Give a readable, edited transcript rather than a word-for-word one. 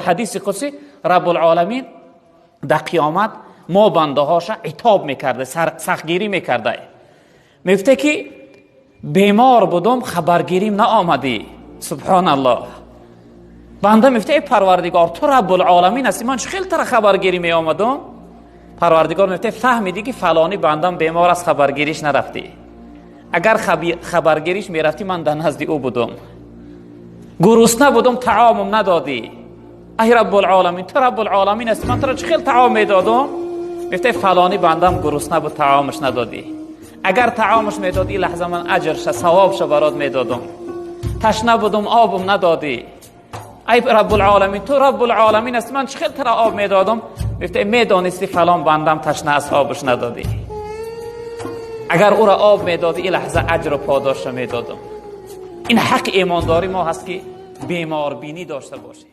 Ҳадиси қудсӣ Раббулоламин дар қиёмат мо бандаҳоша итоб мекарда, сахтгирӣ мекарда. Мегуфта ки бемор будум, хабаргирим наомадӣ. Субҳоналлоҳ. Банда мегуфта: эй Парвардигор, ту Раббулоламин ҳастӣ, ман чӣ хел тара хабаргирӣ меомадум? Парвардигор мегуфта: фаҳмидӣ ки фалонӣ бандам бемор аст, хабаргириш нарафтӣ. Агар хабаргириш мерафтӣ, ман дар назди ӯ будум. Гурусна будум, таомум надодӣ. Ай Раббулоламин, ту Раббулоламин ҳастӣ, ман туро чӣ хел таом медодум? Мегуфта: фалонӣ бандам гурусна буд, таомаш надодӣ. Агар таомаш медодӣ, ин лаҳза ман аҷрша, савобша барот медодум. Ташна будум, обум надодӣ. Ай Раббулоламин, ту Раббулоламин ҳастӣ, ман чӣ хел туро об медодум? Мегуфта: медонистӣ фалон бандам ташна аст, обаш надодӣ. Агар ӯро об медодӣ, ин лаҳза аҷру подошро медодум. Ин ҳаққи имондори мо ҳаст ки беморбинӣ дошта бошем.